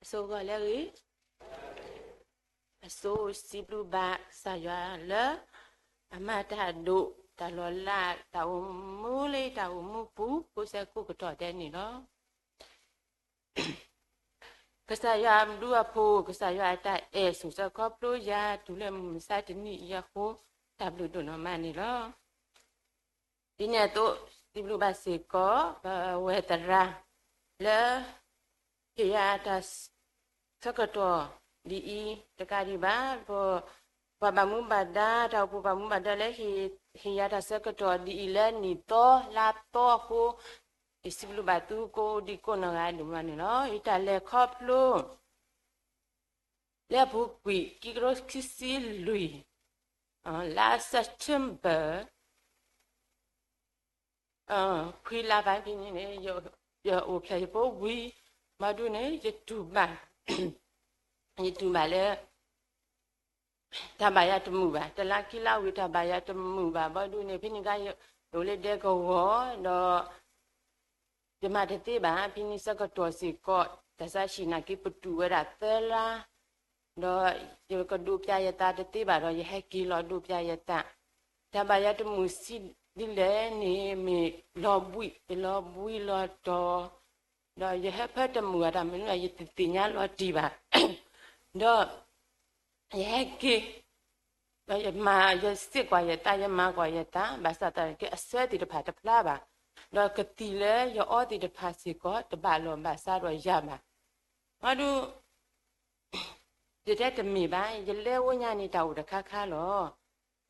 အဆိဂီၢ်လၢအဂ့ၤ, အဆိစံးဘျုးဘၣ်ကစၢ်ယွၤလၢ အမၤတၢ်ဒိၣ်တၢ်လီၤလး တၢ်အိၣ်မူလၢတၢ်အိၣ်မူပူၤ ကိးဆၢကိးကတီၢ်ဒဲးန့ၣ်လီၤ. ကစၢ်ယွၤအဘျုးအဖှိၣ် ကစၢ်ယွၤအတၢ်အဲၣ် ဆိၣ်ဆၢခီဖျိယၤ တုၤလၢမုၢ်မဆါတနံၤအံၤအဃိ တၢ်ဘျုးဒိၣ်နီၢ်မးန့ၣ်လီၤ. ဒ်န့ၣ်အသိး စံးဘျုးဘၣ်စ့ၢ်ကီး ပဝဲသရၣ် လၢ ဟ့ၣ်ယၤတၢ်ဆၢကတီၢ်ဒ်အံၤ တကးဒံးဘၣ် ပှၤဘၣ်မူဘၣ်ဒါ တၢ်အိၣ်ဖှိၣ်ဘၣ်မူဘၣ်ဒါလၢ ဟ့ၣ်ယၤတၢ်ဆၢကတီၢ်ဒ်အံၤလၢ နံၣ်သီလါသီအဃိ ယစံးဘျုးဘၣ်သုကိးဒံကိးနီၢ်ဂၤဒိၣ်မးန့ၣ်လီၤ. ယတၢ်လဲၤခီဖျိ လၢအပူၤကွံာ် ခံကထိခံဆံလွံၢ် လါ September ခွံလါဘၣ်ဖဲန့ၣ်န့ၣ် ယအိၣ်ဖျဲၣ်ယဖိဝံၤ ဘၣ်ဒုးန့ၣ် ယတူၢ်ဘၣ် ယတူၢ်ဘၣ်လၢ တၢ်ဘၣ်ယၤတမုာ်ဘၣ်, တလါခံလါဝံၤ တၢ်ဘၣ်ယၤတမုာ်ဘၣ် ဘၣ်ဒုးန့ၣ် ဖဲန့ၣ်ခါ ယအိၣ်လၢဒဲကဝီၤ ဒီး ယမၤတသ့ဘၣ်, ဖဲန့ၣ်ဆၢကတီၢ်စ့ၢ်ကီး တၢ်ဆါဟံၣ်နာ်က့ ပတူၢ်ဝဲဒၣ်သၢလါ ဒီးယကဒိးပျးယသးတသ့ဘၣ်ဒီး ယဟဲက့ၤလီၤဒိးပျးယသး, တၢ်ဘၣ်ယၤတမုာ်ဆံးဒ်လဲၣ်န့ၣ် မ့ၢ်လီၤဘှံး ယလီၤဘှံးလီၤတီၤ, ဒီးယဟဲဖၢတမုာ်ဘၣ် တၢ်မနုၤ ယတသ့ၣ်ညါလီၤတံၢ်ဘၣ်, ဒီး ယဟဲက့ၤ ဒီးယမၤ ယစ့ၢ်ကွၢ်ယသး ယမၤကွၢ်ယသး ဘၣ်ဆၣ်သနာ်က့ အဆၢသ့ၣ်တဖၣ်တဖျါဘၣ်, ဒီးကသံၣ်လၢယအီသ့ၣ်တဖၣ်စ့ၢ်ကီး တဘၣ်လီၢ်ဘၣ်စးဒီးယၤဘၣ်, ဘၣ်ဒုး ယတဲတမ့ၢ်ဘၣ်, ယလဲၤအိၣ်ညါန့ၣ် တၢ်အိၣ်တခါခါလီၤ.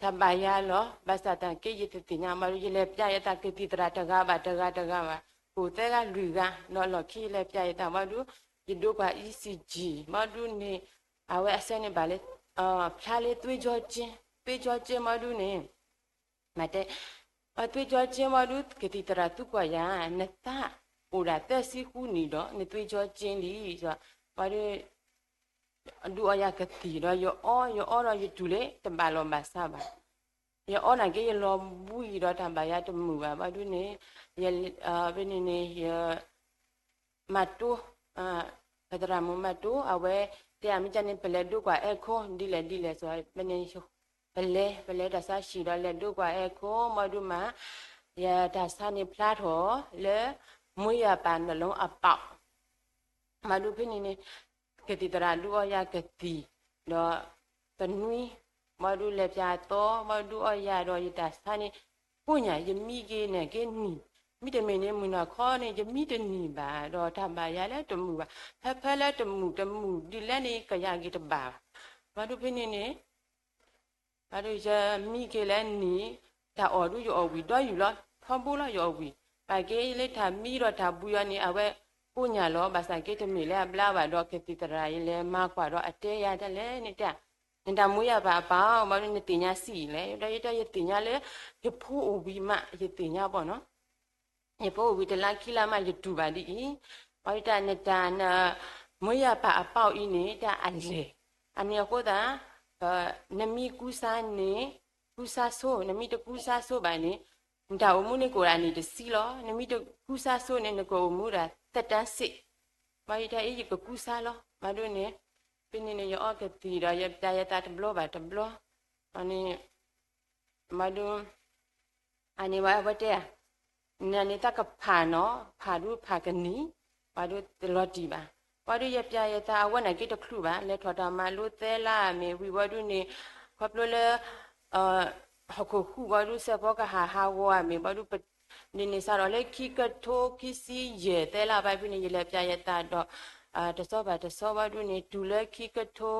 တၢ်ဘၣ်ယၤလီၤ, ဘၣ်ဆၣ်သနာ်က့ ယတသ့ၣ်ညါ ဘၣ်ဒုး ယလဲၤပျးယသး ကသံၣ်သရၣ်တဂၤဘၣ်တဂၤတဂၤဘၣ်, ကအိၣ်သၢဂၤလွံၢ်ဂၤ, ဒီးလီၢ်ခံယလဲၤပျးယသး ဘၣ်ဒုး ယဒိကွၢ် ECG ဘၣ်ဒုးန့ၣ် အဝဲအဆၢန့ၣ်ဘၣ်လၢ ဖျါလၢသွေးကြောကျဉ်, သွေးကြောကျဉ် ဘၣ်ဒုးန့ၣ် မၤတဲ သွေးကြောကျဉ် ဘၣ်ဒုး ကသံၣ်သရၣ်သံကွၢ်ယၤ, နသးအိၣ်ဒၣ်သၢဆံဃုနံၣ်ဒီး နသွေးကြောကျဉ်လံ, ဘၣ်ဒုး ဒုးအီယၤကသံၣ်ဒီး ယအီ ယအီဒီးယတူၢ်လၢ တဘၣ်လီၢ်ဘၣ်စးဘၣ်, ယအီနာ်က့ ယလီၤဘှံးဒီး တၢ်ဘၣ်ယၤတမုာ်ဘၣ်, ဘၣ်ဒုးန့ၣ် ဖဲန့ၣ်န့ၣ် ယ မၤတိ, ပသရၣ်မုၣ်မၤတိ အဝဲတဲ အမ့ၢ်ကန့ၣ် ပလဲၤဒိကွၢ်အဲၣ်ခိ ဒ်လဲၣ်ဒ်လဲၣ်စီၤ, ဖဲန့ၣ် ပလဲၤ ပလဲၤတၢ်ဆါဟံၣ်ဒီး လဲၤဒိကွၢ်အဲၣ်ခိ ဘၣ်ဒုးမး ယတၢ်ဆါန့ၣ်ဖျါထီၣ်လၢ မွေးရာပါနှလုံးအပေါက်, ဘၣ်ဒုးဖဲန့ၣ်န့ၣ် ကသံၣ်သရၣ်ဒုးအီယၤကသံၣ် ဒီး သနွံ ဘၣ်ဒုးလဲၤပျးသီ ဘၣ်ဒုးအီယၤဒီး ယတၢ်ဆါန့ၣ် ကိညၢ် ယမံက့ၤန့ၣ်က့နံၣ်, မံတမ့ၢ်န့ၣ် မုၢ်နၤခီန့ၣ် ယမံတနံၣ်ဘၣ်, ဒီးတၢ်ဘၣ်ယၤလၢတမုာ်ဘၣ်, ဖဲဖဲလၢတမုာ်တမုာ်ဒ်လဲၣ်န့ၣ် ကယၤက့ၤတဘၣ်ဘၣ်, ဘၣ်ဒုးဖဲန့ၣ်န့ၣ် ဘၣ်ဒုးယမံက့ၤလၢနံၣ်, တၢ်အီၣ်ဒုးယအီၣ်ဝံၤဒီးယူၤလီၤ, ထီဘိလီၤယအီၣ်ဝံၤ, ဘၣ်က့လၢတၢ်မံဒီးတၢ်ဘှံးအီၤန့ၣ် အဝဲကိညၢ်လီၤ, ဘၣ်ဆၣ်က့တမ့ၢ်လၢအဘျါဘၣ်ဒီး ကသံၣ်သရၣ်ယလဲၤမၤကွၢ်ဒီးအတဲယၤဒ်လဲၣ်န့ၣ်တဲ နတၢ်မူယၤပာ်အပာ်အီၤ ဘၣ်ဒုးနသ့ၣ်ညါစံးလဲၣ်, ဒီးယတဲယသ့ၣ်ညါလၢ ယဖိအိၣ်ဝံၤမး ယသ့ၣ်ညါဘၣ်နီၤ ယဖိအိၣ်ဝံၤတလါခံလါမး ယတူၢ်ဘၣ်ဒ်အံၤ, ဘၣ်ဒုးတၢ်နတၢ် မူယၤပာ်အပာ်အီၤအံၤန့ၣ် တၢ်အလဲၢ်, အန့ၣ်အဃိသတး နမံကူစါန့ၣ် ကူစါဆိ, နမံတကူစါဆိဘၣ်န့ၣ် နတၢ်အိၣ်မူန့ၣ်ကအိၣ်ဒၣ်နံၣ်တဆံလီၤ, နမံတကူစါဆိန့ၣ် နကအိၣ်မူဒၣ် သက်တမ်းစေ့, ဘၣ်ဒုးတၢ်အံၤယကကူစါလီၤ, ဘၣ်ဒုးန့ၣ် ဖဲန့ၣ်န့ၣ် ယအီကသံၣ်ဒီး ယပျးယသးတဘျီဘၣ်တဘျီ, န့ၣ် ဘၣ်ဒုး အန့ၣ်ဝဲအဝဲတဲဧါ, နန့ၣ်တၢ်ကဖးနီၤ, ဖးဒုးဖးကနံၣ်, ဘၣ်ဒုးတလီၤတံၢ်ဘၣ်, ဘၣ်ဒုးယပျးယသးအဝဲန့ၣ်က့တချုးဘၣ်, လဲၤထီၣ်တၢ်မၤလိသၢလါမ့ၢ်ဝံၤဘၣ်ဒုးန့ၣ်, ခီဖျိလၢ ဟီၣ်ခိၣ်ဃုဘၣ်ဒုး စဲးဖီကဟၣ်ဟးဂီၤဧါမ့ၢ်ဘၣ်ဒုး ဒ်န့ၣ်စးထီၣ်လၢခံကထိခံဆံယဲၢ်သၢလါဘၣ်ဖဲန့ၣ် ယလဲၤပျးယသးဒီး တဆီဘၣ်တဆီဘၣ်ဒုးန့ၣ် တုၤလၢခံကထိ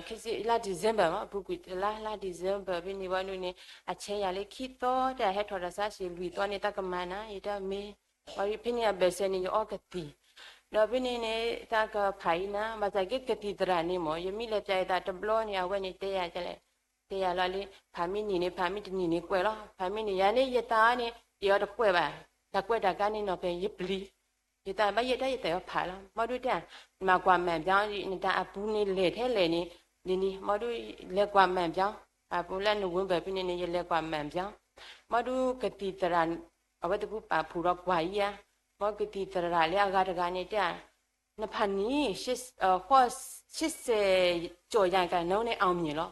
ခံဆံ လါ December မ့ၢ် အပူၤကွံာ်တလါ လါ December ဖဲန့ၣ်ဘၣ်ဒုးန့ၣ် အဆဲးယၤလၢခံသီ တၢ်ဟဲထီၣ်တၢ်ဆါဆံးလွံၢ်သီန့ၣ် တၢ်ကမၤနၤ ယတၢ်မ့ၢ် ဘၣ်ဒုးဖဲန့ၣ်အဘၢၣ်စၢၤန့ၣ် ယအီကသံၣ် ဒီးဖဲန့ၣ်န့ၣ် တၢ်ကဖးအံၤနၤ ဘၣ်ဆၣ်က့ကသံၣ်သရၣ်န့ၣ်မ့ၢ် ယမ့ၢ်လဲၤပျးယသးတဘျီန့ၣ် အဝဲန့ၣ်တဲယၤလဲၣ် တဲယၤလီၤလံ ဖးမ့ၢ်နံၤန့ၣ် ဖးမ့ၢ်တနံၤန့ၣ်ကွဲးလီၤ ဖးမ့ၢ်နံၤယၤန့ၣ် ယသးန့ၣ် ယအီတကွဲးဘၣ် တၢ်ကွဲးတၢ်ကါန့ၣ်နီၢ်ကဲ ယပျံၤ ယသးဘၣ်ယဲၢ်တၢ်ယသးအီဖးလီၤ ဘၣ်ဒုးတဲ မၤကွၢ်မၤပြောင်း နတၢ်အပူၤန့ၣ်လဲၢ်ထဲလဲၢ်န့ၣ် န့ၣ်န့ၣ် ဘၣ်ဒုး လဲၤကွၢ် မှန်ပြောင်း အပူၤလၢ November ဖဲန့ၣ်န့ၣ် ယလဲၤကွၢ် မှန်ပြောင်း ဘၣ်ဒုးကသံၣ်သရၣ် အဝဲသ့ၣ်ကူပာ်ဖှိၣ်ဒီးကွၢ်အံၤဧါ ဘၣ်ကသံၣ်သရၣ်လၢအဂၤတဂၤန့ၣ်တဲ နဖးနံၣ် ဃိးဆံ ဆံဆဲး ကၠီၤယၤကး နန့ၣ် အောင်မြင် လီၤ.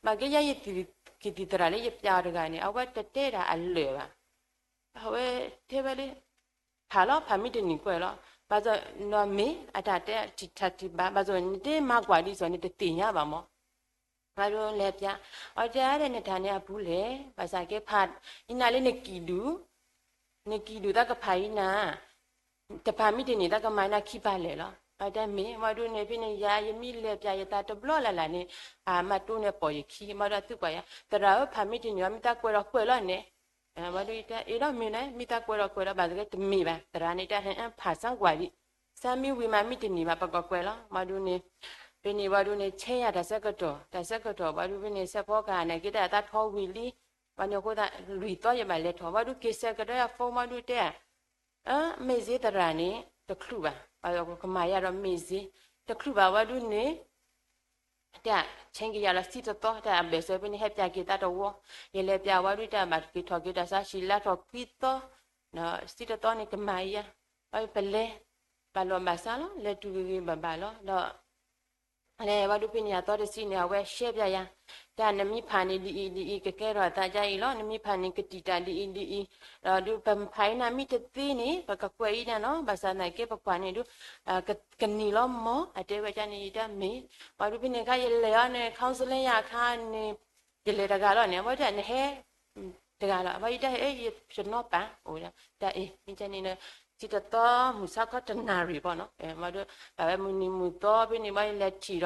မ့ၢ်ကဲယဲ ယကသံၣ်သရၣ်လၢယပျးအီၤတဂၤန့ၣ် အဝဲတတဲဒၣ်အလၢာ်ဘၣ်. အဝဲတဲဝဲလၢ ဖးလီၤ ဖးမ့ၢ်တနံၤကွဲးလီၤ. ဘၣ်ဆၣ် နမ့ၢ်အတၢ်တဲထံၣ်ထံၣ်ဘၣ် ဘၣ်ဆၣ် နတမၤကွၢ်ဒ်သိး နတသ့ၣ်ညါဘၣ်မး. ဘၣ်ဒုးလဲၤပျး အီၤတဲဒၣ် နတၢ်န့ၣ်အပူၤလဲၣ်, ဘၣ်ဆၣ်ကဲဖးအံၤနၤလၢနကံၣ်ဒူၣ်, နကံၣ်ဒူၣ်သးကဖးအံၤနၤ, တဖးမ့ၢ်တန့ၢ် သးကမၤနၤခံပာ်လဲၣ်လီၤ. အတဲမ့ၢ် ဘၣ်ဒုးန့ၣ် ဖဲန့ၣ်ယၤ ယမ့ၢ်လဲၤပျးယသးတဘျီလၢ်လၢ်န့ၣ် အမၤတိၢ်န့ၢ်ပိာ်ယခံ ဘၣ်ဒုးအသုကွၢ်ယၤ သရၣ်ဧၢ ဖးမ့ၢ်တန့ၢ် မ့ၢ်သးကွဲးဒီးကွဲးလီၤန့ၣ်. ဘၣ်ဒုးတဲ အ့ဒီးမ့ၢ်န့ၣ် မ့ၢ်သးကွဲးဒီးကွဲးလီၤ ဘၣ်သကဲတမ့ၢ်ဘၣ် သရၣ်န့ၣ်တဲ ဟဲဖးစၢ်ကွၢ်ဒံး စၢ်မ့ၢ်ဝံၤမးမ့ၢ်တန့ၢ်ဘၣ် ပကကွဲးလီၤ. ဘၣ်ဒုးန့ၣ် ဖဲန့ၣ်ဘၣ်ဒုးန့ၣ် ဆဲးယၤတၢ်ဆၢကတီၢ် တၢ်ဆၢကတီၢ် ဘၣ်ဒုးဖဲန့ၣ် စဲးဖီကဟၣ်န့ၣ် က့ၤတၢ်သးထီဝံၤလံ, ဘၣ်န့ၣ်အဃိသတး လွံၢ်သီယဘၣ်လဲၤထီၣ် ဘၣ်ဒုးက့ၤဆဲးကဒီးယၤ phone ဘၣ်ဒုးတဲ မ့ၢ်စ့သရၣ်န့ၣ် တချုးဘၣ် ဘၣ်ကမၤယၤဒီးမ့ၢ်စ့ တချုးဘၣ် ဘၣ်ဒုးန့ၣ် တၢ်ဆဲးက့ၤယၤလီၤ စံတသီ တၢ်အဘၢၣ်စၢၤဖဲန့ၣ် ဟဲပျးက့ၤသးတဝီ, ယလဲၤပျးဝဲဒုး တၢ်ဘၣ်က့ၤထီၣ်က့ၤတၢ်ဆါ ဟံၣ်လါထီၣ်ခွံသီ, စံတသီန့ၣ်ကမၤယၤ, ဘၣ်ပလဲၤ ဘၣ်လီၢ်ဘၣ်စးလီၤ လဲၤတုၤဂ့ၤဂ့ၤဘၣ်ဘၣ်လီၤ ဒီး လဲၤဝဲဒုးဖဲန့ၣ် အသီတဆံန့ၣ် အဝဲရှဲပျးယၤ, တၢ်နမ့ၢ်ဖးန့ၣ်ဒ်အံၤဒ်အံၤ ကကဲထီၣ်သးဒ်အံၤလီၤ, နမ့ၢ်ဖးန့ၣ်ကတံာ်တၢ်ဒ်အံၤဒ်အံၤ, ဒီးဒုးပဖးအံၤနၤမ့ၢ်တသ့န့ၣ် ပကကွဲးအံၤနၤလီၤ, ဘၣ်ဆၣ်သနာ်က့ပကွၢ်န့ၣ်ဒုး ကနံၤလီၤမး အတဲဝဲဒ်န့ၣ် ယတဲမ့ၢ်, ဘၣ်ဒုးဖဲန့ၣ်အခါ ယလဲၤအီၤန့ၣ် counseling ယၤအခါန့ၣ် ယလဲၤတဂၤလီၤန့ၣ် အဝဲဒၣ်နဟဲ တဂၤလီၤ, ဘၣ်ယတဲ ယနီၢ်ပၢ် အိၣ်ဒၣ် တၢ်အံၤ မ့ၢ်ကဲန့ၣ် စံတသီ မုၢ်ဆါခီတနၣ်ရံၣ်ဘၣ်နီၤ, ဘၣ်ဒုး ဘၣ်ဝဲမုၢ်နံၤမုၢ်သီဖဲန့ၣ် ဘၣ်ယလဲၤထံၣ်ဒီး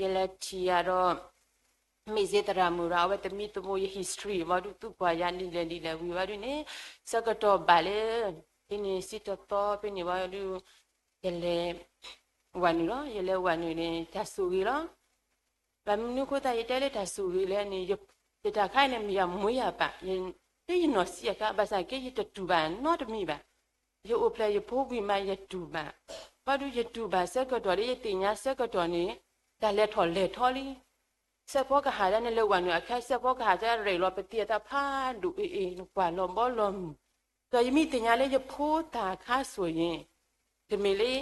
ယလဲၤထံၣ်ယၤဒီး မ့ၢ်စ့သရၣ်မုၣ်ဒီး အဝဲသမံသမိးယ history ဘၣ်ဒုး သူကွၢ်ယၤဒ်လဲၣ်ဒ်လဲၣ်ဝံၤဘၣ်ဒုးန့ၣ် ဆၢကတီၢ်ဘၣ်လၢ ဖဲန့ၣ်စံတသီဖဲန့ၣ်ဘၣ်ဒုး ယလဲၤ ဝၤနုာ်လီၤ, ယလဲၤဝၤနုာ်န့ၣ် တၢ်ဆိၣ်ဂ့ၤလီၤ. ဘၣ်မနုၤအဃိသတး ယတဲလၢတၢ်ဆိၣ်ဂ့ၤလဲၣ်န့ၣ် ယတၢ်ခါအံၤန့ၣ် မ့ၢ်ယမူယပၢ် လၢယနီၢ်ဆံးအခါ ဘၣ်ဆၣ်က့ ယတတူၢ်ဘၣ်နီတမံၤဘၣ်. ယအိၣ်ဖျဲၣ်ယဖိဝံၤမး ယတူၢ်ဘၣ်, ဘၣ်ဒုးယတူၢ်ဘၣ်ဆၢကတီၢ်လၢယသ့ၣ်ညါဆၢကတီၢ်န့ၣ် တၢ်လဲၤထီၣ်လဲၤထီလံ. စဲးဖီကဟၣ်ဒၣ်န့ၣ် လဲၤဝၤနုာ်အခါ စဲးဖီကဟၣ်ဒၣ်ရဲၣ်လီၤပသံအသးဖးဒိၣ်အ့ၣ်အ့ၣ် နကွၢ်လီၤဘီလီၤမုၢ်, ဒီးယမ့ၢ်သ့ၣ်ညါလၢယဖိတၢ်ခါဆိၣ်ယ့ၣ် တမ့ၢ်လၢ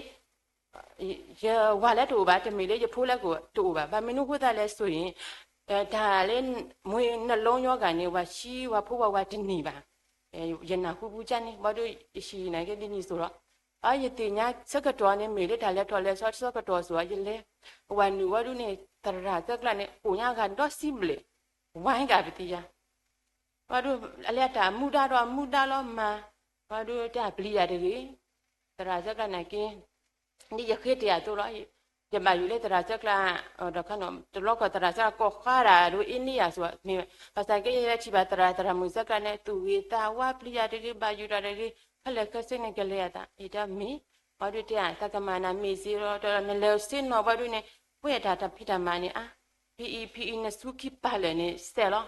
ယဝၤလၢတအိၣ်ဘၣ် တမ့ၢ်လၢယဖိလၢကတအိၣ်ဘၣ်, ဘၣ်မနုၤအဃိသတးလဲၣ်ဆိၣ်ယ့ၣ် တၢ်လၢ မ့ၢ်နလီယီဂၤန့ၣ် ဝၤဆံဝၤဖိဝၤဝၤတန့ၢ်ဘၣ်, ယနၢ်ဟူပူၤကန့ၣ် ဘၣ်ဒုးယဟံၣ်နာ်က့ဒ်န့ၣ်စိၤလီၤ. အယသ့ၣ်ညါဆၢကတီၢ်န့ၣ် မ့ၢ်လၢတၢ်လဲၤထီၣ်လဲၤထီဆၢကတီၢ်စိၤ ယလဲၤ ဝၤနုာ်ဝဲဒုးန့ၣ် သရၣ်သၢကျါန့ၣ် အိၣ်ညါဂၤဒီစံးဘျဲၣ် ဝါကပသံယၤ ဘၣ်ဒုး အလဲၤတၢ်မူဒါဒီးမူဒါလီၤမး, ဘၣ်ဒုးတၢ်ပျံၤယၤတဂ့ၤ, သရၣ်သၢကျါနာ်က့ ဒ်ယဃ့တ့ၢ်အသိးလီၤ. ယဘၣ်ယိၣ်လၢသရၣ်သၢကျါ ဒီးခါန့ၣ် တလီၢ်ကီၢ်သရၣ်သၢကျါကိးဃါဒၣ်ဒိးအ့န့ယၤဆိ မ့ၢ်ဘၣ်ဆၣ်က့ ယလဲၤထံၣ်ဘၣ်သရၣ်သရၣ်မုၣ်သၢကျါန့ၣ် သူၣ်ဂ့ၤသးဝါပျံၤယၤတဂ့ၤ ဘၣ်ယိၣ်တၢ်တဂ့ၤ ခဲလၢာ်ခဲဆ့န့ၣ် ကလဲၤအသး ယတဲမ့ၢ် ဘၣ်ဒုးတဲ သးကမၤနၤမ့ၢ်စ့လီၤ တၢ်နလဲၤစ့နီၤ ဘၣ်ဒုးန့ၣ် ပှဲၤတၢ်တၢ်ဖံးတၢ်မၤန့ၣ်အါ ဖံအံၤဖံအံၤနဆူခံပာ်လၢာ်န့ၣ် စဲးလီၤ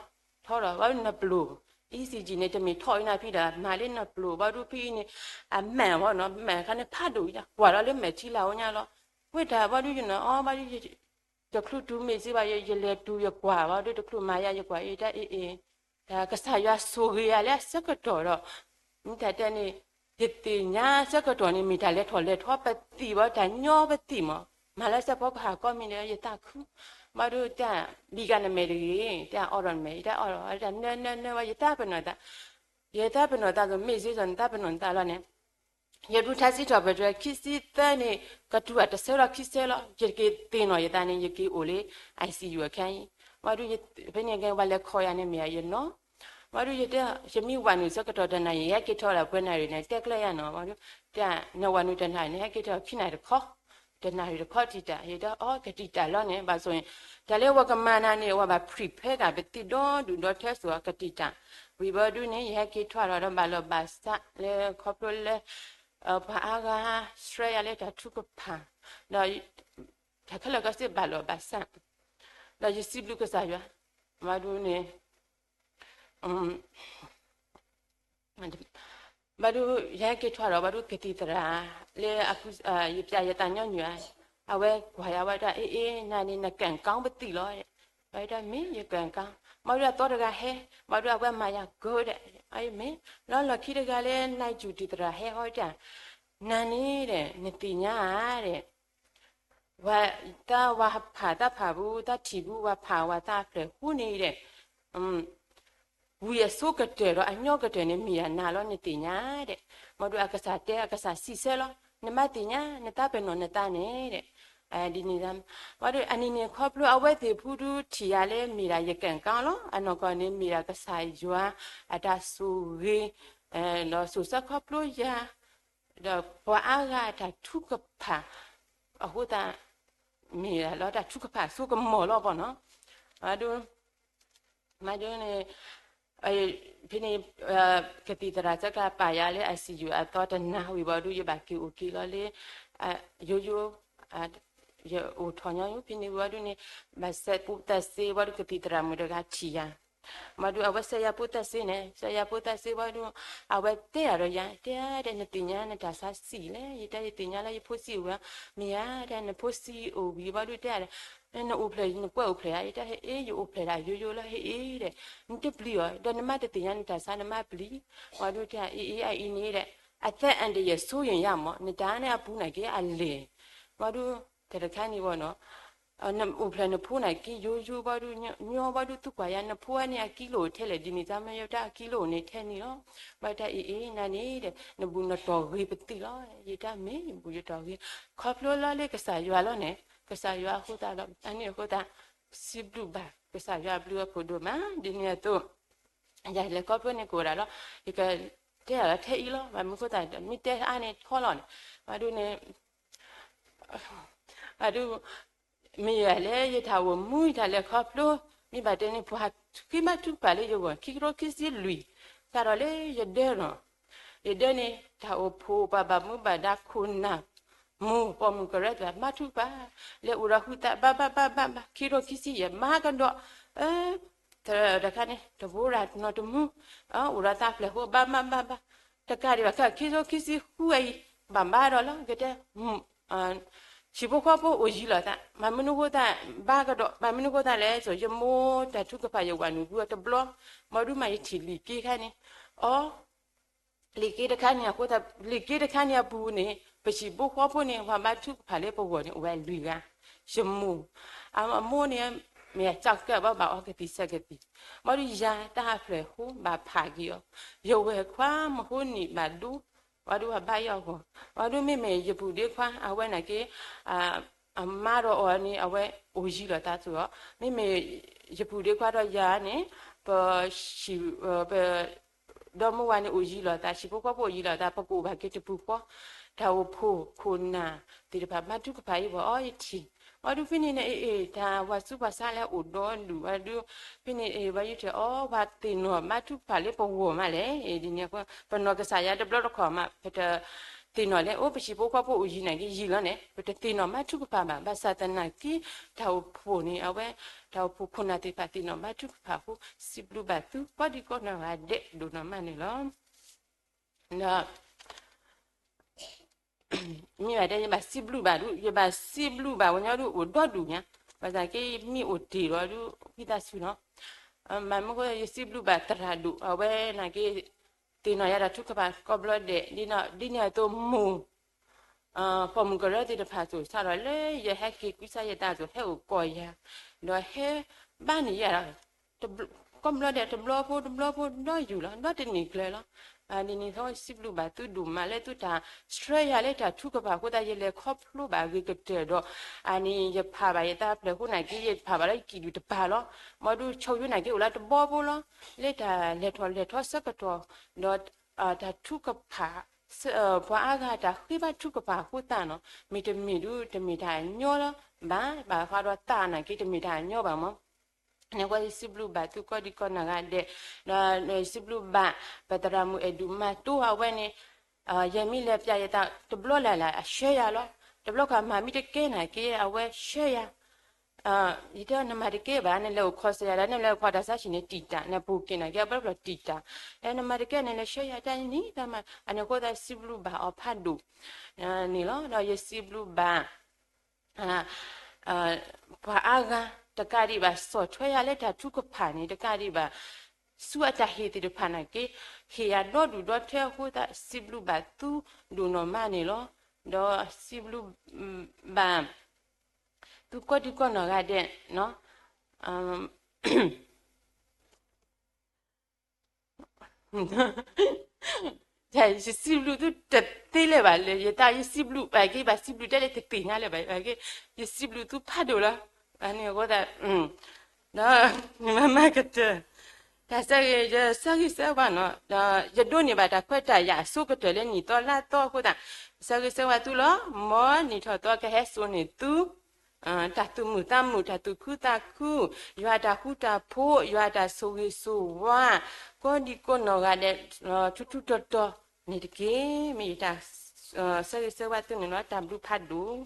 ထီဒီး ဘၣ်ဒုးနပျိၢ် ECG န့ၣ် တမ့ၢ်ထီၣ်အံၤနဖံဒီး မၤလၢနပျိၢ် ဘၣ်ဒုးဖံအံၤန့ၣ် အမဲာ်ဝဲနီၤ မဲာ်ခါန့ၣ်ဖးဒိၣ်အံၤ ကွၢ်ဒီးလၢမဲာ်ထံလၢအအိၣ်ညါလီၤ. ပှဲၤတၢ်ဘၣ်ဒုးယနီၤ အီ ဘၣ်ဒုး တချုးတုၤမ့ၢ်စ့ဘၣ် ယလဲၤတုၤယကွၢ် ဘၣ်ဒုးတချုးမၤယၤယကွၢ်အံၤ တၢ်အ့ၣ်အ့ၣ် တၢ်ကစၢ်ယွၤဆိၣ်ဂ့ၤယၤလၢအဆၢကတီၢ်ဒီး မ့ၢ်တၢ်တဲန့ၣ် ယသ့ၣ်ညါဆၢကတီၢ်န့ၣ် မ့ၢ်တၢ်လဲၤထီၣ်လဲၤထီပသံၣ်ဘၣ် တၢ်ညီပသံၣ်မး မၤလၢစဲးဖီကဟၣ်ကိးမံၤဒီး ယသးခု ဘၣ်ဒုးတၢ် ဘံၣ်ကနမဲာ်တဂ့ၤ တၢ်အီၣ်ဒီးနမဲာ် ယတၢ်အီၣ်ဒီး တၢ်နၢနၢနၢဝဲ ယသးပနီၣ်သး ယသးပနီၣ်သးသိး မ့ၢ်စ့စီၤနသးပနီၣ်သးလီၤန့ၣ် ယဒူထါစံးထီၣ်ပတြၢၤ ခံဆံသၢန့ၣ် ကတူၢ်ဘၣ်တဆၢဒီးခံဆၢလီၤ ယက့ၤသ့ၣ်နီၣ်ယသးန့ၣ် ယက့ၤအိၣ်လၢ ICU အခါအံၤ ဘၣ်ဒုး ဖဲန့ၣ်က့ၤ ပှၤလဲၤခိးယၤန့ၣ်မ့ၢ်ယနီၤ ဘၣ်ဒုး ယတဲ ယမ့ၢ်ဝၤနုာ်ဆၢကတီၢ်တနၤအံၤ ယဟဲက့ၤထီၣ်လၢပှဲၤနၣ်ရံၣ်န့ၣ် တဲကျဲယၤနီၤ ဘၣ်ဒုး တဲ နဝၤနုာ်တနၤအံၤန့ၣ် ဟဲက့ၤထီၣ်ခံနၣ်ရံၣ်တခီ တနၣ်ရံၣ်တခီတံာ်တာ် ယတဲအီၤ ကတံာ်တာ်လီၤန့ၣ် ဘၣ်ဆိၣ်န့ၣ် တၢ်လၢဝၤကမၤနၤန့ၣ် ဝၤဘၣ် prepare က့ၤပသံၣ်ဒီဒူၣ်ဒီထၢစိၤ ကတံာ်တာ် ဝံၤဘၣ်ဒုးန့ၣ် ယဟဲက့ၤထီၣ်ဒီး ဘၣ်လီၢ်ဘၣ်စးလၢခီဖျိလၢ ပှၤအါဂၤဆှၢယၤလၢတၢ်ထုကဖၣ် ဒီး တၢ်ခဲလၢာ်ခဲဆ့ဘၣ်လီၢ်ဘၣ်စး ဒီးယစံးဘျုးကစၢ်ယွၤ ဘၣ်ဒုးန့ၣ် ဘၣ်ဒုး ယဟဲက့ၤထီၣ်ဒီး ဘၣ်ဒုးကသံၣ်သရၣ် လၢ ယပျးယသးညီနုၢ်ဧါ အဝဲကွၢ်ယၤဝဲဒၣ် အ့ၣ်အ့ၣ် နၤန့ၣ် နကၣ်ကီပသံၣ်လီၤ ဘၣ်ဒုးမ့ၢ်ယကၣ်ကီ ဘၣ်ဒုးအသီတဂၤဟဲ ဘၣ်ဒုးအဝဲမၤယၤကၢဒဲး မ့ၢ် လီၤလီၢ်ခံတဂၤလၢ နၤယူၢ်တံၢ်သရၣ်ဟဲဟီဒၣ် နၤန့ၣ်ဒီး နသ့ၣ်ညါဧါဒီး ဝဲတၢ်ဝဲဖးတၢ်ဖးပူ တၢ်ထံၣ်ပူ ဝဲဖးဝဲတၢ်အဖျၢၣ်ဃိန့ၣ်ဒီး ဝံၤအဆိကတၢၢ်ဒီးအညီကတၢၢ်န့ၣ် မ့ၢ်ယၤနၤလီၤနသ့ၣ်ညါဒီး, မ့ၢ်ဒုးအကစၢ်တဲ အကစၢ်စံးဆၢလီၤ နမါသ့ၣ်ညါ နတၢ်ပနီၣ်နသးန့ၣ်ဒီး, ဒ်န့ၣ်, မ့ၢ်ဒုးအနံၤန့ၣ် ခီဖျိအဝဲသ့ၣ်ဖုဒုးထံၣ်ယၤလၢမ့ၢ်ဒၣ်ယကၣ်ကၣ်လီၤ အနီၢ်ကီၢ်န့ၣ် မ့ၢ်ဒၣ်ကစၢ်ယွၤ အတၢ်ဆိၣ်ဂ့ၤ ဒီးဆိၣ်ဆၢခီဖျိယၤ ဒီးပှၤအါဂၤအတၢ်ထုကဖၣ် အဃိသတး မ့ၢ်လီၤတၢ်ထုကဖၣ်ဆိကမီၤလီၤပီၤနီၤ, မ့ၢ်ဒုး မ့ၢ်ဒုးန့ၣ် ဖဲန့ၣ် ကသံၣ်သရၣ်ဆၢကပာ်ယၤလၢ ICU အသီတနၤဝံၤဘၣ်ဒုး ယဘၣ်က့ၤအိၣ်က့ၤလီၤလၢ ယိယိ ယအိၣ်ထီၣ်ညီယိ ဖဲန့ၣ်ဝံၤဘၣ်ဒုးန့ၣ် ဘၣ်ဆဲးပူတၢ်စ့ဝံၤဒုး ကသံၣ်သရၣ်မုၣ်တဂၤထံၣ်ယၤ မ့ၢ်ဒုး အဝဲဆဲးယၤပူတၢ်စ့န့ၣ် ဆဲးယၤပူတၢ်စ့ဝံၤဒုး အဝဲတဲယၤဒီးယၤ တဲဒၣ် နသ့ၣ်ညါနတၢ်ဆါဆံးလဲၣ် ယတဲယသ့ၣ်ညါလၢယဖိဆံးအိၣ်ဝဲ မ့ၢ်ဧါ တဲနဖိဆံးအိၣ်ဝံၤဘၣ်ဒုးတဲဒၣ် နအိၣ်ဖျဲၣ် နကွဲးအိၣ်ဖျဲၣ်ဧါ ယတဲဟဲအ့ ယအိၣ်ဖျဲၣ်ဒၣ်ယိယိလၢဟဲအ့ဒီး နတပျံၤအီၤ ဒီးနမါတသ့ၣ်ညါနတၢ်ဆါနမါပျံၤ ဝံၤဒုးတဲအ့အ့ အအံၤန့ၣ်ဒီး အသက်အန္တရာယ်စိုးရိမ်ရမး နတၢ်န့ၣ်အပူၤန့ၣ်က့အလဲၢ် ဝံၤဒုး တၢ်တခါန့ၣ်ဝံၤနီၤ နအိၣ်ဖျဲၣ်နဖိန့ၣ်က့ယိယိဘၣ်ဒုး ညီဘၣ်ဒုးသူကွၢ်ယၤ နဖိန့ၣ်အကံလိၣ်ထဲလဲၣ် ဒ်န့ၣ်တၢ်မ့ၢ်ယတၢ်အကံလိၣ်န့ၣ်ထဲန့ၣ်လီၤ ဘၣ်တၢ်အ့အ့ နၤန့ၣ်ဒီး နဘူးနတီၢ်ဂ့ၤပသံလီၤ ယတၢ်မ့ၢ်ယဘူးယတီၢ်ဂ့ၤ ခီဖျိလၢလၢကစၢ်ယွၤလီၤန့ၣ် ကစၢ်ယွၤအဃိသတးဒီး အန့ၣ်အဃိသတး စံးဘျုးဘၣ် ကစၢ်ယွၤအဘျုးအဖှိၣ်ဒိၣ်မး ဒ်န့ၣ်အသိး ယလဲၤခီဖျိန့ၣ်ကအိၣ်ဒၣ်လီၤ ယကတဲအီၤလီၤထဲအံၤလီၤ ဘၣ်မနုၤအဃိသတး မ့ၢ်တဲအါန့ၣ်ထီလီၤန့ၣ် ဘၣ်ဒုးန့ၣ် ဘၣ်ဒုး မ့ၢ်ယလဲၤယတၢ်အိၣ်မူယတၢ်လဲၤခီဖျိ မ့ၢ်ဘၣ်တဲန့ၣ် ပှၤဃ့မၤထုကဖၣ်လၢယဂီၢ် ခံကထိခံဆံလွံၢ် စးထီၣ်လၢယဒၢနီၤ ယဒၢန့ၣ် တၢ်အိၣ်ဖှိၣ်ပှၤဘၣ်မူဘၣ်ဒါခိၣ်နၢ် မိၢ်ပိာ်မုၣ်ကရၢသ့ၣ် မၤထုကဖၣ် လဲၤအိၣ်ဒီးဟုသးဘၣ်ဘၣ်ဘၣ်ဘၣ်ဘၣ် ခံကထိခံဆံယဲၢ် မၤကဒီး တခါန့ၣ် တဘိရၤနီတမူ အိၣ်ဒီးတၢ်ဖျဲၣ်ဃိဘၣ်ဘၣ်ဘၣ်ဘၣ် တကးဒံးဘၣ် ခံကထိခံဆံဃုအံၤ ဘၣ်ဘၣ်ဒီးလီၤ ကတဲ ဟံၣ်ဖိဃီဖိအိၣ်ယံၤလိာ်သး ဘၣ်မနုၤဃိသတး ဘၣ်ကဒီး ဘၣ်မနုၤဃိသတးလဲၣ် ယမိၢ်တၢ်ထုကဖၣ်ယဝၤနုာ်ပူၤအတဘျီ ဘၣ်ဒုးမးယထံၣ်လံာ်က့ခါန့ၣ် အီ လံာ်က့တခါန့ၣ်အဃိသတး လံာ်က့တခါန့ၣ်အပူၤန့ၣ် ပဟံၣ်ဖိဃီဖိန့ၣ် ပှၤဘၣ်ထုကဖၣ်လၢပဂီၢ်န့ၣ် အိၣ်ဝဲလွံၢ်ဂၤ ယမိၢ် အမိၢ်န့ၣ် မ့ၢ်အကၠီကၢၣ်ဘၣ်ဘၣ်အီကသံၣ်ဆၢကသံၣ် ဘၣ်ဒုးယၤတၢ်အဖျဲၣ်ဃိဘၣ်ဖးက့ၤအီၤ ယဝဲၢ်ခွါမဟိနံၣ်ဘၣ်ဒိ ဘၣ်ဒုးဘၣ်ဘၣ်ယီၢ်ဂီၢ် ဘၣ်ဒုးမ့မ့ၢ်ယပုၢ်ဒ့ခွါ အဝဲန့ၣ်က့ အမါဒီးအီၤန့ၣ် အဝဲအိၣ်ယံၤလိာ်သးသိးအီၤ မ့မ့ၢ်ယပုၢ်ဒ့ခွါဒီးယၤန့ၣ် ပ ပ ဒီမါဝၤန့ၣ်အိၣ်ယံၤလိာ်သး ဟံၣ်ဖိဃီဖိအိၣ်ယံၤလိာ်သး ပကအိၣ်ဘၣ်က့ၤတပူၤဃီ တၢ်အိၣ်ဖှိၣ်ခိၣ်နၢ်သ့ၣ်တဖၣ် မၤထုကဖၣ်အံၤပှၤအီယထံၣ် ဘၣ်ဒုးဖဲန့ၣ်န့ၣ် အ့ၣ် တၢ်ဝၤဆူးပှၤဆါလဲၣ်အိၣ်ဒီဒူၣ် ဘၣ်ဒုး ဖဲန့ၣ်အ့ၣ် ဘၣ်ယထံၣ်အီ ပှၤသ့ၣ်နီၣ်မၤထုကဖၣ်လၢပဂီၢ်မးလဲၣ် ဒ်န့ၣ်အဃိ ပနီၢ်ကစၢ်ယွၤတဘျီတခီၣ်မး ပတ သ့ၣ်နီၣ်လၢ အိၣ်ပဟံၣ်ဖိဃီဖိအိၣ်ယံၤန့ၣ်က့ယံၤလီၤန့ၣ် ပတသ့ၣ်နီၣ်မၤထုကဖၣ်ဘၣ် ဘၣ်ဆၣ်သနာ်က့ တၢ်အိၣ်ဖှိၣ်န့ၣ် အဝဲ တၢ်အိၣ်ဖှိၣ်ခိၣ်နၢ်သ့ၣ်တဖၣ်သ့ၣ်နီၣ်မၤထုကဖၣ်အဃိ စံးဘျုးဘၣ်သုကိးဒံကိးနီၢ်ဂၤဒဲးဒိၣ်နီၢ်မးန့ၣ်လီၤ. ဒီး မ့ၢ်ဘၣ်တဲ ယဘၣ်စံးဘျုးဘၣ်ဒုး ယဘၣ်စံးဘျုးဘၣ်ဝဲညီဒုးအိၣ်ဒီဒူၣ်ညါ ဘၣ်ဆၣ်က့မ့ၢ်အိၣ်တ့ၢ်ဒီးဒုး ဝံသးစူၤနီၤ မ့ၢ်မ့ၢ်ဃိ ယစံးဘျုးဘၣ်သရၣ်ဒိၣ် အဝဲနာ်က့ သ့ၣ်နီၣ်ယၤတၢ်ထုကဖၣ်ကိးဘျီဒဲး ဒ်န့ၣ်အသိးမိၢ် ပိာ်မုၣ်ကရၢသ့ၣ်တဖၣ်သိး စးထီၣ်လၢယဟဲက့ၤကွံာ်စၢ်ယသးသိး ဟဲအိၣ်ကိးယၤ ဒီးဟဲဘါန့ၢ်ယၤ ကိးဘျီဒဲး တဘျီဖိတဘျီဖိ ဒီယူၢ်လီၤ ဒီတနံၣ်ကျၢၤလီၤ. ဒ်န့ၣ်အသိး စံးဘျုးဘၣ်သုဒိၣ်မးလၢသုတၢ်ဆှၢယၤလၢတၢ်ထုကဖၣ်အဃိသတး ယလဲၤခီဖျိဘၣ်အဂ့ၤကတၢၢ်ဒီး အန့ၣ် ယဖးဘၣ်ယတၢ်ဖျၢၣ်အဃိနာ်က့ ယဖးဘၣ်လၢယကံၣ်ဒုၣ်တပၤလီၤ. မ့ၢ်ဒုးဆိၣ်ယိနာ်က့အိၣ်လၢတဘီဖိလီၤ. လၢတၢ်လဲၤထီၣ်လဲၤထီဆၢကတီၢ် ဒီး တၢ်ထုကဖၣ် ပှၤအါဂၤတၢ်ဃ့ဘါထုကဖၣ်အဃိသတးနီၤ မ့တမ့ၢ်ဒုး တမ့ၢ်တၢ်အညီလီၤ. ဘၣ် ဘၣ်ဃးဒီးသးနာ်က့ တမ့ၢ်တၢ်အညီဘၣ်မး န့ၣ်ဝဲစံးဘျုးဘၣ်သုကိးဒံကိးနီၢ်ဂၤဒဲး ဒီးစံးဘျုးဘၣ် ပသရၣ်မုၣ်အဲၣ်ဒူးမၤတိအဝဲန့ၣ် ယမ့ၢ်လဲၤပျးယသး တဘျီလၢ်လၢ် အဆှၢယၤလီၤ. တဘျီခါမၤမ့ၢ်တကဲနာ်က့ အဝဲဆှၢယၤ ယတဲနမၤတကဲဘၣ် နလဲၤအိၣ်ခိးစၢၤယၤဒီး နလဲၤအိၣ်ခိးတၢ်ဆါဟံၣ်န့ၣ်တံာ်တာ် နပူၤက့ၤနာ်က့ အဘျီဘျီတံာ်တာ် နမၤတကဲန့ၣ် လဲၤဆှၢယၤတၢ်နံၤတၢ်မၤ အန့ၣ်အဃိသတးစံးဘျုးဘၣ်အီၤဖးဒိၣ် န့ၣ်လီၤ. ဒီးယစံးဘျုးဘၣ် ပှၤအါဂၤ တကးဒံးဘၣ် ဆီၣ်ထွဲယၤလၢတၢ်ထုကဖၣ်န့ၣ် တကးဒံးဘၣ် ဆူအတၢ်ဟ့ၣ်သ့ၣ်တဖၣ်နာ်က့ ဟ့ၣ်ယၤဒီဒူၣ်ဒီထၢအဃိသတး စံးဘျုးဘၣ်သုဒိၣ်နီၢ်မးန့ၣ်လီၤ. ဒီးစံးဘျုးဘၣ် သုကိးဒံကိးနီၢ်ဂၤဒဲး, ယစံးဘျုးသုတသ့လၢၤဘၣ်လၢ ယတၢ်ယစံးဘျုးဘၣ်က့ၤ ဘၣ်စံးဘျုးတၢ်လၢတသ့ၣ်ညါလၢၤဘၣ်, ယစံးဘျုးသုဖးဒိၣ်လီၤ. အန့ၣ်အဃိသတး ဒီးနမၤမၤကတၢၢ် တၢ်ဆၢဂ့ၤ ယဆၢဂ့ၤဆၢဝါနီၤ, ဒီးယဒိးန့ၢ်ဘၣ်တၢ်ခွဲးတၢ်ယာ်အဆိကတၢၢ်လၢနံၣ်သီလါသီအဃိသတး, ဆၢဂ့ၤဆၢဝါသုလီၤ. မ်နံၣ်ထီၣ်သီကဟဲစိာ်န့ၢ်သု တၢ်သူၣ်မုာ်သးမုာ် တၢ်သူၣ်ခုသးခု, ယွၤတၢ်ဃူတၢ်ဖိး ယွၤတၢ်ဆိၣ်ဂ့ၤဆိၣ်ဝါ ကိးဒံကိးနီၢ်ဂၤဒဲး ထူထူတီၤတီၤန့ၣ်တက့ၢ်. မ့ၢ်ယတၢ်ဆၢဂ့ၤဆၢဝါသုန့ၣ်လီၤ. တၢ်ဘျုးဖးဒိၣ်.